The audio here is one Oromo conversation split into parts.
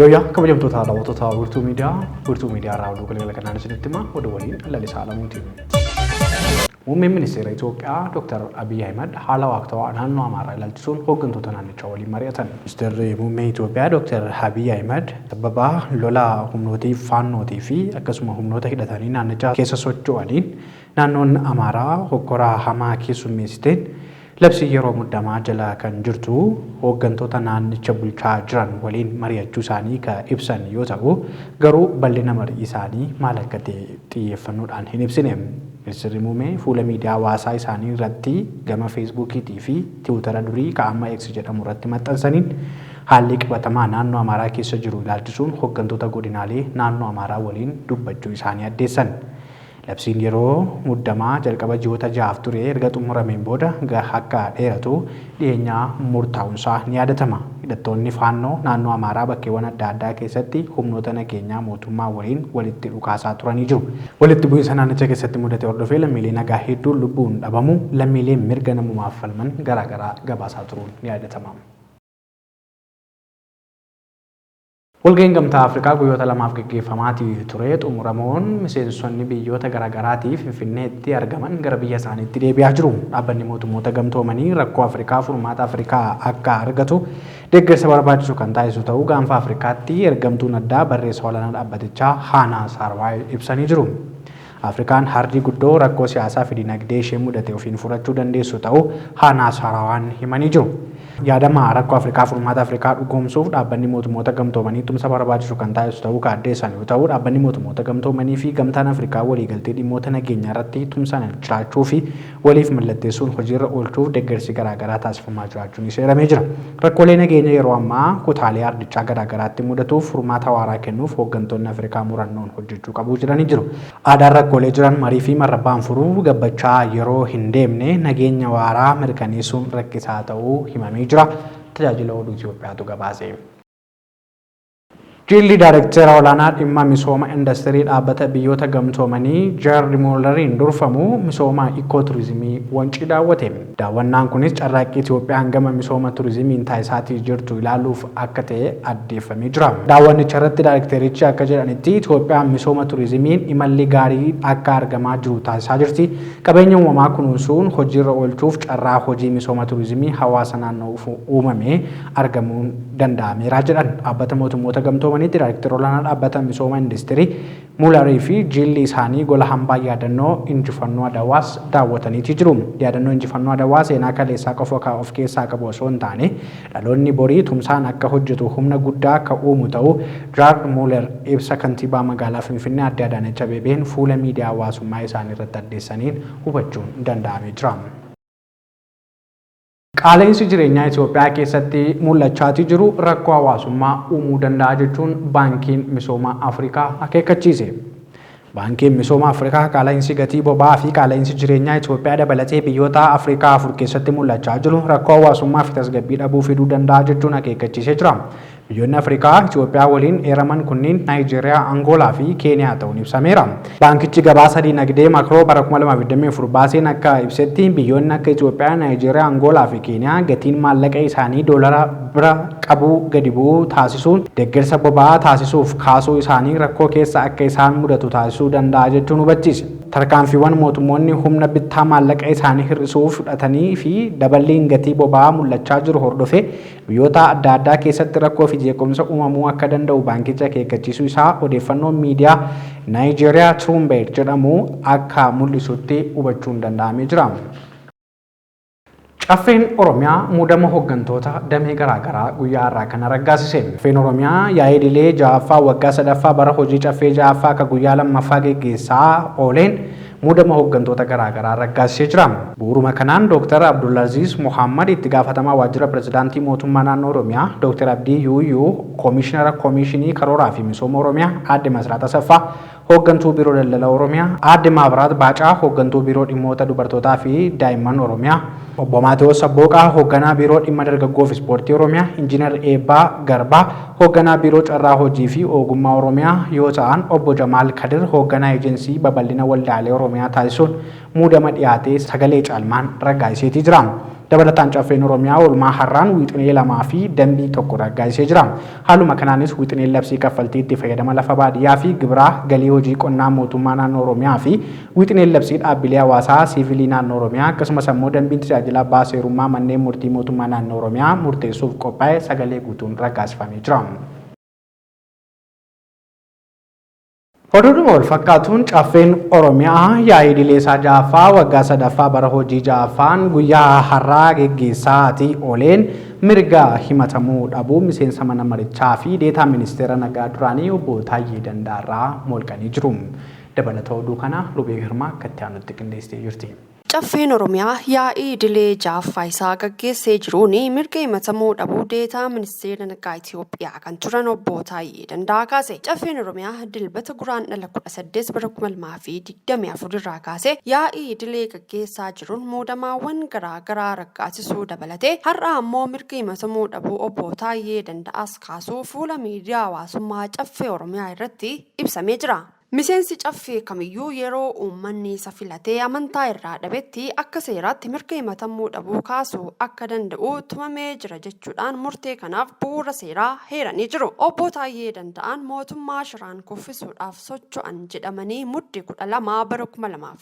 Yooyyaa kabajamtoota daawwattoota Wiirtuu Miidiyaa, Wiirtuu Miidiyaa irraa oduu galgala kanaan isinitti hima, oduu waliin Lalisaa Alamuuti. Muummeen Ministeera Itoophiyaa Dr. Abiy Ahimad haala waqtawaa naannoo Amaaraa ilaalchisuun hooggantoota naannichaa waliin mari'atan. Ministeerri Muummee Itoophiyaa Dr. Abiy Ahimad sababa lola humnootii faannootii fi akkasuma humnoota hidhatanii naannichaa keessa socho'aniin naannoon Amaaraa hokkora hamaa keessummeessiteen labsii yeroo muddamaa jala kan jirtu hooggantoota naannicha bulchaa jiran waliin mari'achuu isaanii ka ibsan yoo ta'u, garuu bal'ina marii isaanii maal akka ta'e xiyyeeffannoodhaan hin ibsine. Ministirri Muummee fuula miidiyaa hawaasaa isaanii irratti gama Feesbuukiitii fi Tiwutara durii ka amma X jedhamu irratti maxxansaniin haalli qabatamaa naannoo Amaaraa keessa jiru ilaalchisuun hooggantoota godinaalee naannoo Amaaraa waliin dubbachuu isaanii addeessan. Labsiin yeroo muddamaa jalqaba ji'oota ja'aaf ture erga xumurameen booda akka dheeratu dhiyeenyaa murtaa'uunsaa ni yaadatama. Hidhattoonni Faannoo naannoo Amaaraa bakkeewwan adda addaa keessatti humnoota nageenyaa mootummaa waliin walitti dhukaasaa turanii jiru. Walitti bu'iinsa naannicha keessatti mudate hordofee lammiilee nagaa hedduun lubbuun dhabamuu lammiileen mirga namoomaaf falman garaagaraa gabaasaa turuun ni yaadatama. Walga'iin Gamtaa Afrikaa guyyoota lamaaf geggeeffamaatii ture xumuramuun miseensonni biyyoota garaagaraatii Finfinneetti argaman gara biyya isaaniitti deebi'aa jiru. Dhaabbanni mootummoota gamtoomanii rakkoo Afrikaa furmaata Afrikaa akka argatu deeggarsa barbaachisu kan taasisu ta'uu gaanfa Afrikaatti ergamtuun addaa barreessaa olaanaa dhaabbatichaa Haanaa Saarwaay ibsanii jiru. Afrikaan ardii guddoo rakkoo siyaasaa fi dinagdee ishee mudate ofiin furachuu dandeessu ta'uu Haanaa Saarawaan himanii jiru. Yaadama rakkoo Afrikaa furmaata Afrikaa dhugoomsuuf dhaabbanni mootummoota gamtoomanii tumsa barbaachisu kan taasisu ta'uu kan addeessan yoo ta'u, dhaabbanni mootummoota gamtoomanii fi gamtaan Afrikaa waliigaltee dhimmoota nageenyaa irratti tumsaan jiraachuu fi waliif mallatteessuun hojiirra oolchuuf deeggarsi garaagaraa taasifamaa jiraachuunis eeramee jira. Rakkoolee nageenya yeroo ammaa kutaalee ardichaa garaagaraatti mudatuuf furmaata waaraa kennuuf hooggantoonni Afrikaa murannoon hojjechuu qabu jedhanii jiru. Aadaan rakkoolee jiran marii fi marrabbaan furuu gabbachaa yeroo hin deemne nageenya waaraa mirkaneessuun rakkisaa ta'uu himamee jira. Tajaajila Oduu Itoophiyaatu gabaase. Jilli Daarektera Olaanaa Dhimma Misooma Indastirii Dhaabbata Biyyoota Gamtoomanii Jeerd Muulariin durfamu misooma Ikkoo Turizimii Wancii daawwate. Daawwannaan kunis carraaqqii Itiyoophiyaan gama misooma turizimiin taasisaatii jirtu ilaaluuf akka ta'e addeeffamee jira. Daawwannicha irratti daarekterichi akka jedhanitti Itiyoophiyaan misooma turizimiin imalli gaarii akka argamaa jiru taasisaa jirti. Qabeenya uumamaa kunuunsuun hojiirra oolchuuf carraa hojii misooma turizimii hawaasa naannoof uumame argamuun danda'ameera jedhan. Dhaabbata Mootummoota Gamtoomaniitti Daarektera Olaanaa Dhaabbata Misooma Industirii Muularii fi jiilli isaanii gola hambaa yaadannoo injifannoo Adawaas daawwataniiti jiru. Yaadannoo injifannoo Adawaa seenaa kaleessaa qofa ka of keessaa qabu osoo hin taane dhaloonni borii tumsaan akka hojjetu humna guddaa ka uumu ta'uu Jaard Muuler ibsa Kantiibaa Magaalaa Finfinnee Aadde Adaanech Abeebeen fuula miidiyaa hawaasummaa isaanii irratti addeessaniin hubachuun danda'amee jira. Qaala'insi jireenyaa Itoophiyaa keessatti mul'achaatii jiru rakkoo hawaasummaa uumuu danda'a jechuun Baankiin Misooma Afrikaa akeekkachiise. Baankiin Misooma Afrikaa qaala'insi gatii boba'aa fi qaala'insi jireenyaa Itoophiyaa dabalatee biyyoota Afrikaa 4 keessatti mul'achaa jiru rakkoo hawaasummaa fi tasgabbii dhabuu fiduu danda'a jechuun akeekkachiisee jira. Biyyoonni Afrikaa Itoophiyaa waliin eeraman kunniin Naayijeeriyaa, Angoolaa fi Keeniyaa ta'uun ibsameera. Baankichi gabaasa diinagdee makroo bara 2024 baaseen akka ibsetti biyyoonni akka Itoophiyaa, Naayijeeriyaa, Angoolaa fi Keeniyaa gatiin maallaqa isaanii doolara bira qabuu gadi bu'uu taasisuun deeggarsa boba'aa taasisuuf kaasuu isaanii rakkoo keessa akka isaan mudatu taasisuu danda'a jechuun hubachiise. Tarkaanfiiwwan mootummoonni humna bittaa maallaqa isaanii hir'isuuf fudhatanii fi daballiin gatii boba'aa mul'achaa jiru hordofee Biyyoota adda addaa keessatti rakkoo fi jeequmsa uumamuu akka danda'u baankichi akeekkachiisuu isaa odeeffannoon miidiyaa Naayijeeriyaa Truumbeet jedhamu akka mul'isutti hubachuun danda'amee jira. Caffeen Oromiyaa muudama hoggantoota damee garaa garaa guyyaa har'aa kana raggaasise. Caffeen Oromiyaa yaa'ii idilee 6ffaa waggaa 3ffaa bara hojii caffee 6ffaa ka guyyaa 2ffaa geggeessaa ooleen muudama hoggantoota garaa garaa raggaasisee jira. Bu'uuruma kanaan Dooktar Abdulaziz Mohaammad Itti Gaafatamaa Waajjira Pirezidaantii Mootummaa Naannoo Oromiyaa, Dooktar Abdii Yuuyyuu Koomiishinara Koomiishinii Karooraa fi Misooma Oromiyaa, Aadde Masiraat Asaffaa Hooggantuu Biiroo Daldala Oromiyaa, Aadde Maabraat Baacaa Hooggantuu Biiroo Dhimmoota Dubartootaa fi Daa'imman Oromiyaa, Obbo Maatewos Sabbooqaa Hoogganaa Biiroo Dhimma Dargaggoo fi Ispoortii Oromiyaa, Injiinar Eebbaa Garbaa Hoogganaa Biiroo Carraa Hojii fi Oogummaa Oromiyaa yoo ta'an, Obbo Jamaal Kadir Hoogganaa Ejensii Babal'ina Waldaalee Oromiyaa taasisuun muudama dhiyaate sagalee caalmaan raggaasiseetii jira. Dabalataan Caffeen Oromiyaa oolmaa har'aan wixinee 2 fi dambii 1 raggaasisee jira. Haaluma kanaanis wixineen labsii kaffaltii itti fayyadama lafa baadiyyaa fi gibiraa galii hojii qonnaa mootummaa naannoo Oromiyaa fi wixineen labsii dhaabbilee hawaasaa siivilii naannoo Oromiyaa akkasumas ammoo dambiin tajaajila abbaa seerummaa manneen murtii mootummaa naannoo Oromiyaa murteessuuf qophaa'e sagalee guutuun raggaasifamee jira. Oduudhuma wal fakkaatuun Caffeen Oromiyaa yaa'ii idilee isaa 6ffaa waggaa 3ffaa bara hojii 6ffaan guyyaa har'aa geggeessaatii ooleen mirga himatamuu dhabuu miseensa mana marichaa fi deetaa ministeera nagaa duraanii obbo Taayyee Danda'aarraa molqanii jiru. Dabalata oduu kanaa Lubee Girmaa akka itti aanutti qindeessitee jirti. Caffeen Oromiyaa yaa'ii idilee 6ffaa isaa gaggeessee jiruun mirga himatamuu dhabuu deetaa ministeera nagaa Itiyoophiyaa kan turan obbo Taayyee Danda'aa kaase. Caffeen Oromiyaa Dilbata Guraandhala 18 bara 2024 irraa kaasee yaa'ii idilee gaggeessaa jiruun muudamaawwan garaa garaa raggaasisuu dabalatee har'a ammoo mirga himatamuu dhabuu obbo Taayyee Danda'aas kaasuu fuula miidiyaa hawaasummaa Caffee Oromiyaa irratti ibsamee jira. Miseensi Caffee kamiyyuu yeroo uummanni isa filatee amantaa irraa dhabetti akka seeraatti mirga himatamuu dhabuu kaasuu akka danda'u tumamee jira jechuudhaan murtee kanaaf bu'uura seeraa heeranii jiru. Obbo Taayyee Danda'aan mootummaa shiraan kuffisuudhaaf socho'an jedhamanii Mudde 12 bara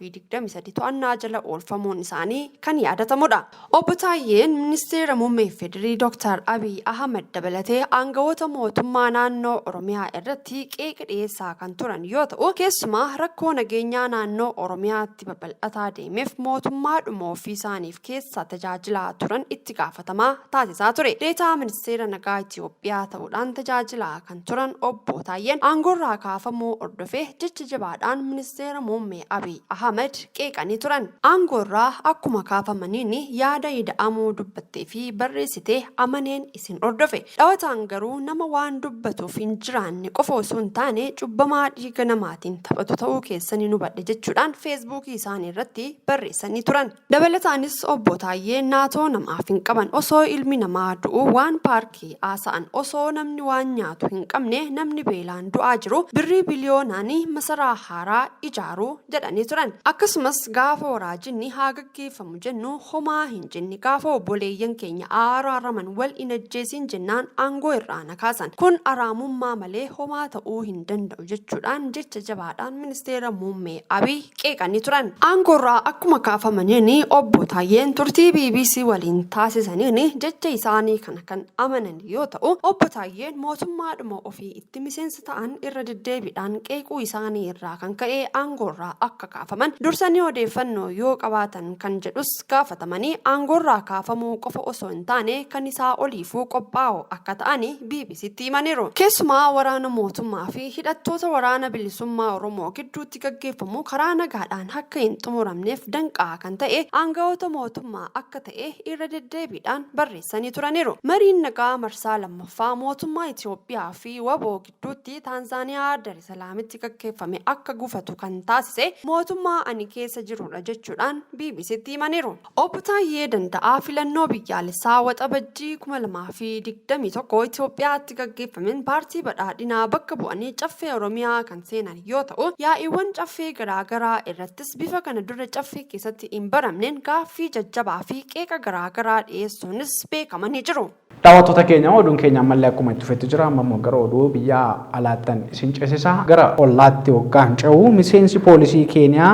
2023 to'annaa jala oolfamuun isaanii kan yaadatamudha. Obbo Taayyeen Ministeera Muummee FDRI Dooktar Abiy Ahimad dabalatee aangawoota mootummaa naannoo Oromiyaa irratti qeeqa dhiyeessaa kan turan yoo ta'u, keessumaa rakkoo nageenyaa naannoo Oromiyaatti babal'ataa deemeef mootummaadhuma ofiisaaniif keessa tajaajilaa turan itti gaafatamaa taasisaa ture. Deetaa Ministeera Nagaa Itiyoophiyaa ta'uudhaan tajaajilaa kan turan Obbo Taayyeen aangoorraa kaafamuu hordofee jecha jabaadhaan Ministeera Muummee Abiy Ahimad qeeqanii turan. Aangoorraa akkuma kaafamaniin yaada ida'amuu dubbattee fi barreessite amaneen isin hordofe. Dhawataan garuu nama waan dubbatuuf hin jiraanne qofa osoo hin taane cubbamaa dhiiga namaatiin taphatu ta'uu keessan hubadhe jechuudhaan feesbuukii isaanii irratti barreessanii turan. Dabalataanis Obbo Taayyeen naatoo namaaf hin qaban, osoo ilmi namaa du'u waan paarkii haasa'an, osoo namni waan nyaatu hin qabne namni beelaan du'aa jiru birrii biliyoonaan masaraa haaraa ijaaru jedhanii turan. Akkasumas gaafa waraajinni haa gaggeeffamu jennu homaa hin jenne, gaafa obboleeyyan keenya haa araaraman wal hin ajjeesiin jennaan aangoo irraa na kaasan. Kun araamummaa malee homaa ta'uu hin danda'u jechuudhaan jecha jabaadhaan Ministeera Muummee Abiy qeeqanii turan. Aangoorraa akkuma kaafamaniin Obbo Taayyeen turtii bbc waliin taasisaniin jecha isaanii kana kan amanan yoo ta'u, Obbo Taayyeen mootummaadhuma ofii itti miseensa ta'an irra deddeebiidhaan qeequu isaanii irraa kan ka'e aangoorraa akka kaafaman dursanii odeeffannoo yoo qabaatan kan jedhus gaafatamanii aangoorraa kaafamuu qofa osoo hin taane kan isaa oliifuu qophaa'oo akka ta'an BBCtti himaniiru. Keessumaa waraana mootummaa fi hidhattoota Waraana Bilisummaa Oromoo gidduutti gaggeeffamu karaa nagaadhaan akka hin xumuramneef danqaa kan ta'e aanga'oota mootummaa akka ta'e irra deddeebiidhaan barreessanii turaniiru. Mariin nagaa marsaa lammaffaa mootummaa Itoophiyaa fi wbo gidduutti Taanzaaniyaa Daresalaamitti gaggeeffame akka gufatu kan taasise mootummaa ani keessa jirudha jechuudhaan BBCtti himaniiru. Obbo Taayyee Danda'aa filannoo biyyaalessaa Waxabajjii 2021 Itoophiyaatti gaggeeffameen Paartii Badhaadhinaa bakka bu'anii Caffee Oromiyaa kan seenan yoo ta'u, yaa'iiwwan Caffee garaa garaa irrattis bifa kana dura Caffee keessatti hin baramneen gaaffii jajjabaa fi qeeqa garaa garaa dhiyeessuunis beekamanii jiru. Daawwattoota keenya oduun keenya ammallee akkuma itti fufetti jira. Amma immoo gara oduu biyya alaattan isin ceesisa. Gara ollaatti hoggaan ce'u miseensi poolisii Keeniyaa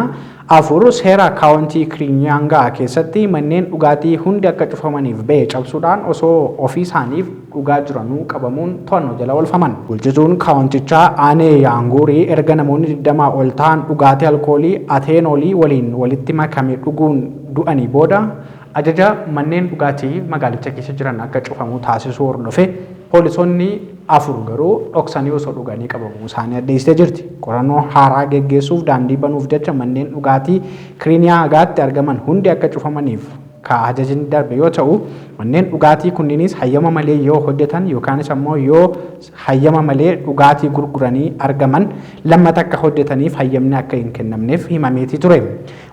4 seera kaawuntii Kirinyaangaa keessatti manneen dhugaatii hundi akka cufamaniif ba'e cabsuudhaan osoo ofiisaaniif dhugaa jiranuu qabamuun to'annoo jala oolfaman. Bulchituun kaawuntichaa Aanee Yaanguurii erga namoonni 20 ol ta'an dhugaatii alkoolii ateenoolii waliin walitti makame dhuguun du'anii booda Ajaja manneen dhugaatii magaalicha keessa jiran akka cufamu taasisuu hordofee poolisoonni 4 garuu dhoksanii osoo dhuganii qabamuu isaanii addeessitee jirti. Qorannoo haaraa geggeessuuf daandii banuuf jecha manneen dhugaatii Kiriiniyaagaatti argaman hundi akka cufamaniif ka ajajni darbe yoo ta'u, manneen dhugaatii kunniinis hayyama malee yoo hojjetan yookaanis ammoo yoo hayyama malee dhugaatii gurguranii argaman lammata akka hojjetaniif hayyamni akka hin kennamneef himameetii ture.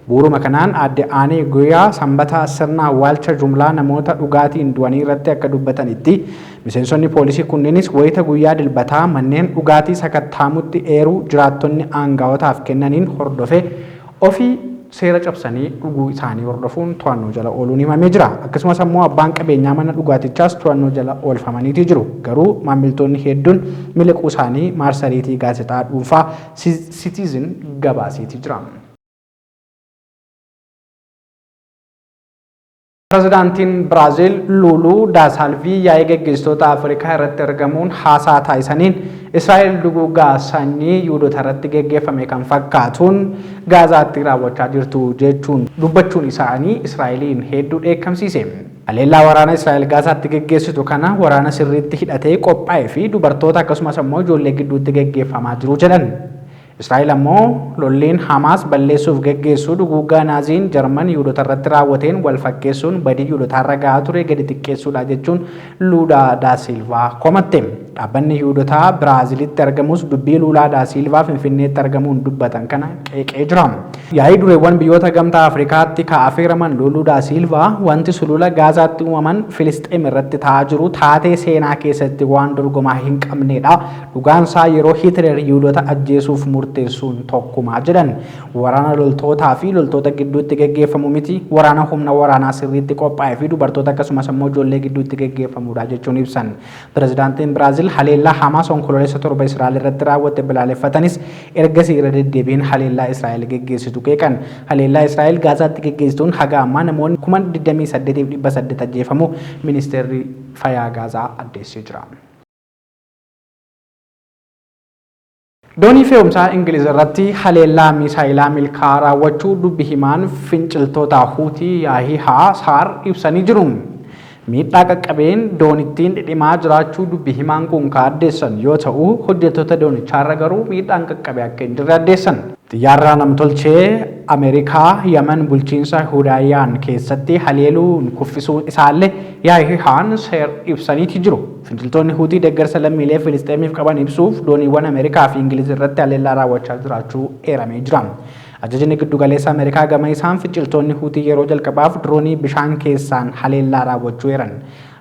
Bu'uuruma kanaan Aadde Aanee Guyaa Sanbata sirna awwaalcha jumlaa namoota dhugaatiin du'anii irratti akka dubbatanitti, miseensonni poolisii kunneenis wayita guyyaa Dilbataa manneen dhugaatii sakatta'amutti eeruu jiraattonni aangawotaaf kennaniin hordofee ofii seera cabsanii dhuguu isaanii hordofuun to'annoo jala ooluun himamee jira. Akkasumas ammoo abbaan qabeenyaa mana dhugaatichaas to'annoo jala oolfamaniiti jiru. Garuu maamiltoonni hedduun miliquu isaanii maarsariitii gaazexaa dhuunfaa Citizen gabaaseeti jira. Pirezidaantiin Biraazil Luuluu Daasaalvii yaa'ii gaggeessitoota Afrikaa irratti argamuun haasaa taasisaniin Israa'el duguuggaa sanyii Yihudoota irratti geggeeffame kan fakkaatuun Gaazaatti raawwachaa jirtu jechuun dubbachuun isaanii Israa'eliin hedduu dheekkamsiise. Haleellaa waraana Israa'el Gaazaatti geggeessitu kana waraana sirriitti hidhatee qophaa'ee fi dubartoota akkasumas ammoo ijoollee gidduutti geggeeffamaa jiru jedhan. Israa'el ammoo lolliin Hamaas balleessuuf geggeessu duguuggaa Naaziin Jarman Yihudoota irratti raawwateen wal fakkeessuun badii Yihudotaarra gahaa ture gadi xiqqeessuudha jechuun Luulaa daa Silvaa komatte. Dhaabbanni Yihudotaa Biraazilitti argamus dubbii Luulaa daa Silvaa Finfinneetti argamuun dubbatan kana qeeqee jira. Yaa'ii dureewwan biyyoota Gamtaa Afrikaatti ka afeeraman Luuluu daa Silvaa wanti sulula Gaazaatti uumaman Filisxeem irratti ta'aa jiru taatee seenaa keessatti waan dorgomaa hin qabnedha. Dhugaansaa yeroo Hitler Yihudoota ajjeesuuf murteessuun tokkumaa jedhan. Waraana loltootaa fi loltoota gidduutti geggeeffamu miti, waraana humna waraanaa sirriitti qophaa'ee fi dubartoota akkasumas ammoo ijoollee gidduutti geggeeffamudha jechuun ibsan. Pirezidaantiin Biraazil haleellaa Hamaas Onkoloolessa 7 Israa'el irratti raawwatte balaaleffatanis ergasii irra deddeebiin haleellaa Israa'el geggeessitu qeeqan. Haleellaa Israa'el Gaazaatti geggeessituun haga ammaa namoonni 28,800 ajjeefamuu Ministeerri Fayaa Gaazaa addeessee jira. Doonii fe'umsaa Ingiliz irratti haleellaa miisaayilaa milkaa'aa raawwachuu dubbi himaan finciltoota Huutii Yaahihaa Saar ibsanii jiru. Miidhaa qaqqabeen doonittiin dhidhimaa jiraachuu dubbi himaan kun ka addeessan yoo ta'u, hojjettoota doonichaarra garuu miidhaan qaqqabe akka hin jirre addeessan. Xiyyaarra namtolchee Ameerikaa Yaman bulchiinsa Hudaayaan keessatti haleeluun kuffisuu isaalle Yaahihaan Seer ibsaniiti jiru. Finciltoonni Huutii deeggarsa lammiilee Filisxeemiif qaban ibsuuf dooniiwwan Ameerikaa fi Ingiliz irratti haleellaa raawwachaa jiraachuu eeramee jira. Ajajni Giddugaleessa Ameerikaa gama isaan finciltoonni Huutii yeroo jalqabaaf diroonii bishaan keessaan haleellaa raawwachuu eeran.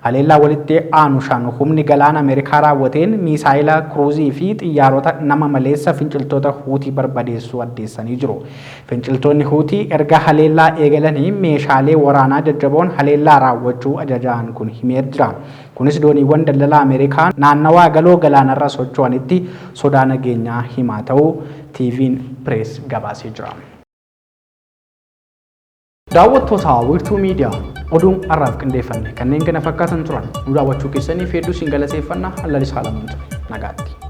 Haleellaa walitti aanu shan humni galaana Ameerikaa raawwateen miisaayila kiruuzii fi xiyyaarota nama maleessa finciltoota Huutii barbadeessuu addeessanii jiru. Finciltoonni Huutii erga haleellaa eegalanii meeshaalee waraanaa jajjaboon haleellaa raawwachuu ajajaan kun himee jira. Kunis dooniiwwan daldala Ameerikaa naannawaa galoo galaanarra socho'anitti sodaa nageenyaa himaa ta'uu TV'n Pirees gabaasee jira. Daawwattoota Wiirtuu Miidiyaa, oduun har'aaf qindeeffanne kanneen kana fakkaatan turan. Nu daawwachuu keessaniif hedduu isin galateeffanna. Lalisaa Alamuun ture. Nagaatti.